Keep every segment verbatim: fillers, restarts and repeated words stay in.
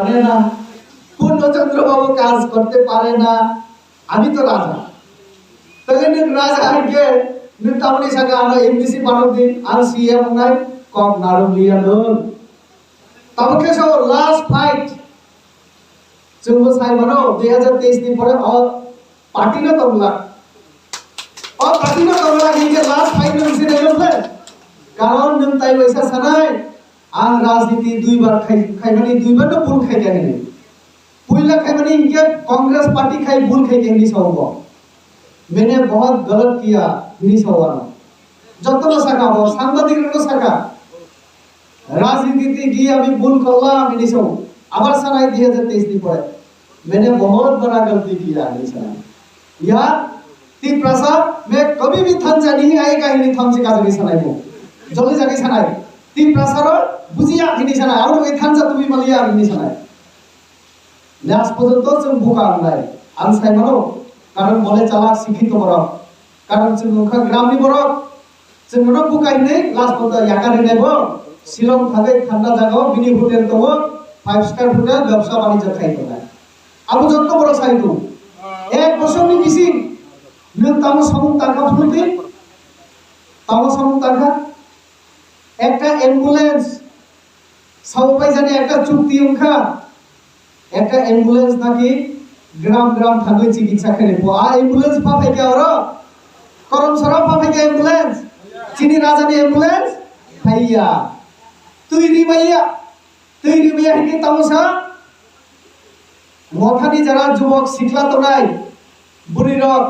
পারে না, পূর্ণচন্দ্র বাবু কাজ করতে পারে না, আমি তো রাজা। তাহলে নি রাজা আগে নি তামনি সাকা আনো এমডিসি বানো দিন আর সিএম নাই, কম নারুম লিয়া নুন। তাবো কে সব লাস্ট ফাইট। চুম্বো সাইবানো দুই হাজার তেইশ নি পরে অ পার্টি না তমলা। অ পার্টি না তমলা নি কে লাস্ট ফাইট নি সে নেই। কারণ নুন তাই পয়সা সানাই। Ang rajniti duibar khai, khaimani duibar no bul khai kha hini. Puila khaimani hinkhe Congress party khai bul khai kha hini sao bo. Maine bahut galat kiya hini sao ano. Jotono saka bo, sangbadik rokno saka. Rajniti ki ami bul korlam hini sao. Abar sanai dui hajar teis ni pore. Maine bahut bada galti kiya hini sanai. Ya, Tiprasa, main kabhi bhi thansa nahi aayega hini thansa ka jagi sanai bo. Joldi jagi sanai. Tiprasa ro bujiya hini sanai. Aur koi thansa tu bhi maliya hini sanai. Last porjonto chwng buka wngnai. Ang sai mano, karon bole chalak sikhito borok. Karon chwng wngkha gramni borok. Chwng no buka hinwi last porjonto yakar hinai bo. Shillong thangwi thanda jagao bini hotel tongo, five star hotel, bebsa banijyo khai tongnai. Abo jotto boro sai tong. Ek bosorni bising nwng tamo samung tangkha phunukdi? Tamo samung tangkha? Ekta ambulance, sao paijani ekta chukti wngkha. Ekta ambulance naki gram gram thangwi chikitsa khainai po. A ambulance pha phaikha oro? Koromsora pha phaikha ambulance? Chini rajani ambulance? Phaiya. Twi rimaiya. Twi rimaiya hinkhe tamo sa? Mothani jara jubok sikla tongnai, bwrwirok,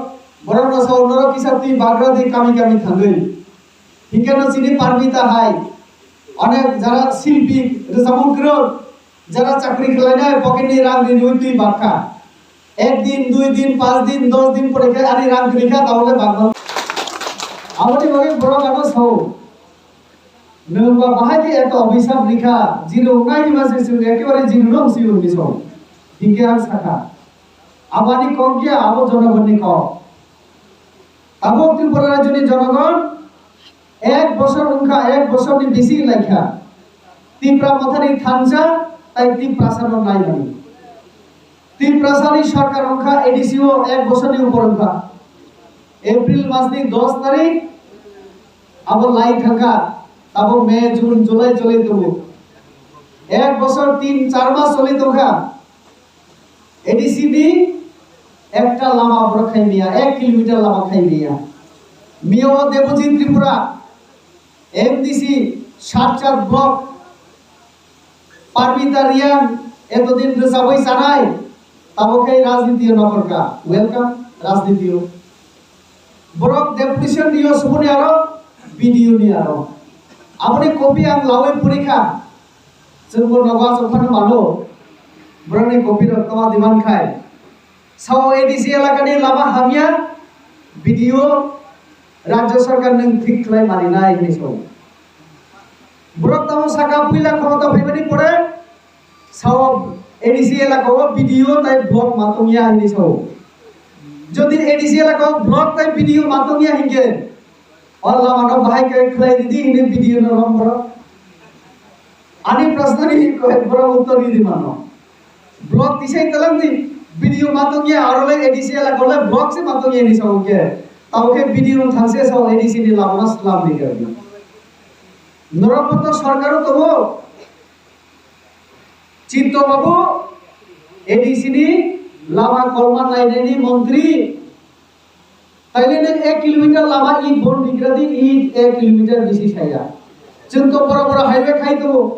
borokno sao norok kisa twi bagra di kami kami thangwi. Hinkhe no chini Parmita hai, onek jara silpi, rwchapmung kwrwng, jara chakri khlainai, pocket ni rang rinwi twi bakha. Ek din, dui din, panch din, dos din pore khe ani rang kwrwi kha, tabole bakno. Aboni bagwi borok ano sao. Nwng ba bahai khe ekta obhisap rikha, jino wngnai hima se chwng ekebare jino no hwnwi hwnwi song. Hinkhe ang sakha, abani kok ya, abo jonogonni kok. Tabuk Tripura rajyoni jonogon ek bosor wngkha, ek bosorni bising laikha. Tipra Mothani thansa tai Tiprasano naimani. Tiprasani sarkar wngkha A D C o ek bosorni upor wngkha. April masni dos tarik abo lai thangkha, abo May, June, July choli tongo. Ek bosor tin char mas choli tongkha. A D C ni ekta lama borok khai maya, ek kilometer lama khai maya. Miyo Debojit Tripura, M D C, Satchar block, Parmita Reang, etodin rwchabwi chanai, tabo khe rajniti o nokhorkha. Welcome, rajniti o. Borok deputation ni o subuni aro, B D O ni aro. Aboni copy ang lawi purikha. Chwngbo nogo achuk phano mano. Borokni copy rok tama demand khai. Sao A D C elakani lama hamya, B D O, Rajya Sarkar nwng thik khlai maninai hinwi sao. Borok tamo saka puila khorokta phaimani pore sao A D C elakao B D O tai block matongya hinwi sao. Jodi A D C elakao block tai B D O matongya hinkhe, o lamano bahai khe khlai ridi hinwi B D O no rom borok. Ani prashnoni koi borok uttor ridi mano. Block tisai talang di, B D O matongya, aro le A D C elakao le block se matongya hinwi sao khe. Tamo khe B D O no thangse sao A D C ni lamano slam di khe. Norok bo to sarkar o tongo. Chitto babu, A D C ni lama kolma nainani montri. Taile nwng ek kilometer lama it bon bigra di, it ek kilometer bisi saya. Chwng to boro boro highway khai tongo.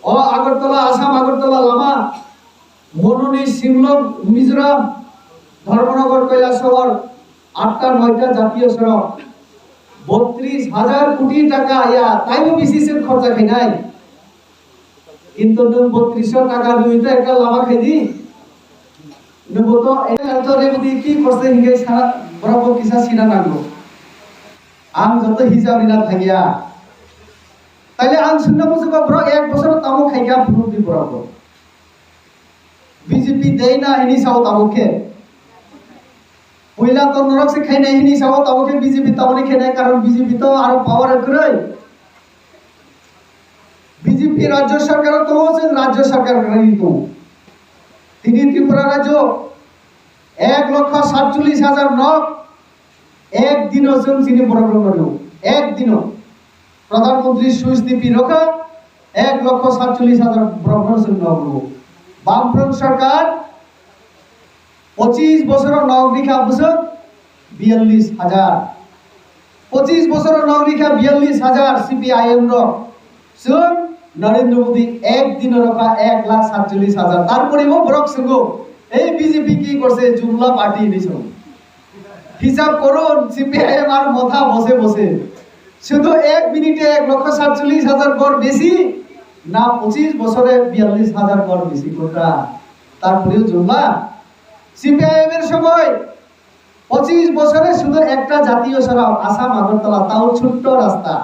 O Agartala, Assam Agartala lama, Mononi Simlok Mizoram, Dharmanagar Kailasahar, atta noita jatiyo sorok, botris hajar koti taka ya, taibo bisi se khorcha khainai. Kintu nwng botrisho taka rwui to ekta lama khaidi. Nwngbo to ekta to rebudi ki korse hinge sana borok bo kisa sina nango. Ang joto hijab rina thangya. Taile ang swnna muchungo borok ek bosor tamo khaikha phunukdi borok bo. B J P dei na hini sao tabuk khe. Puila to norok se khainai hini sao tabuk khe B J P tamoni khainai karon B J P to aro power kwrwi. B BJP রাজ্য সরকারও তো হচ্ছেন, রাজ্য সরকার রেডি তো। তিনি ত্রিপুরা রাজ্য এক লক্ষ সাতচল্লিশ হাজার নখ একদিনও চুন চিনি বড় বড় মানুষ একদিনও প্রধানমন্ত্রী সুইচ দিপি রোখা এক লক্ষ সাতচল্লিশ হাজার বড় বড় চুন নখ। বামফ্রন্ট সরকার পঁচিশ বছর নগরিকা বুঝুন বিয়াল্লিশ হাজার। পঁচিশ বছর নগরিকা বিয়াল্লিশ হাজার সিপিআইএম র চুন নরেন্দ্র মোদী একদিন রোখা এক লাখ সাতচল্লিশ হাজার। তারপরেও বরক সিংহ এই বিজেপি কি করছে? জুমলা পার্টি নিছ। হিসাব করুন, সিপিআইএম আর মাথা বসে বসে শুধু এক মিনিটে এক লক্ষ সাতচল্লিশ হাজার ঘর বেশি না পঁচিশ বছরে বিয়াল্লিশ হাজার ঘর বেশি কোনটা? তারপরেও জুমলা। সিপিআইএম এর সময় পঁচিশ বছরে শুধু একটা জাতীয় সড়ক আসাম আগরতলা, তাও ছোট্ট রাস্তা।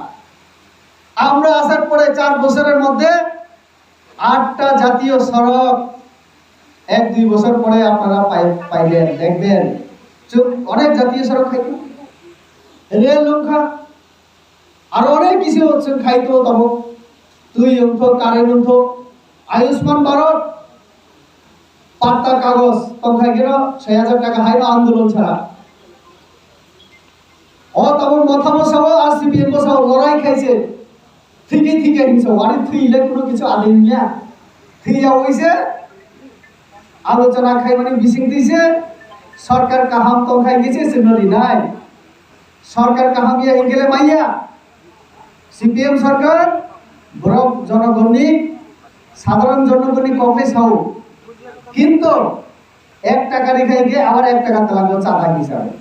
আমরা আসার পরে চার বছরের মধ্যে আটটা জাতীয় সড়ক। এক দুই বছর পরে আপনারা পাই-, পাইবেন, দেখবেন। চুপ, অনেক জাতীয় সড়ক খাইতো, রেল লঙ্কা, আর অনেক কিছু হচ্ছে খাইতো তখন। তুই উঠো, কারেন্ট উঠো, আয়ুষ্মান ভারত, পাট্টা কাগজ, তখন খাই গেল ছয় হাজার টাকা হাইলো আন্দোলন ছাড়া। ও তখন মাথা বসাবো আর সিপিএম বসাবো, লড়াই খাইছে। ঠিকই ঠিকই হিংসা, আরে তুই ইলে কোনো কিছু আদে নিয়া। তুই যা হইছে, আলোচনা খাই মানে বিসিং দিছে, সরকার কাহাম তো খাই গেছে, সে নদী নাই। সরকার কাহাম ইয়া হিঙ্গেলে মাইয়া। সিপিএম সরকার বরং জনগণনি, সাধারণ জনগণনি কংগ্রেস হোক, কিন্তু এক টাকা রেখে গিয়ে আবার এক টাকা তালাঙ্গ চাঁদা হিসাবে।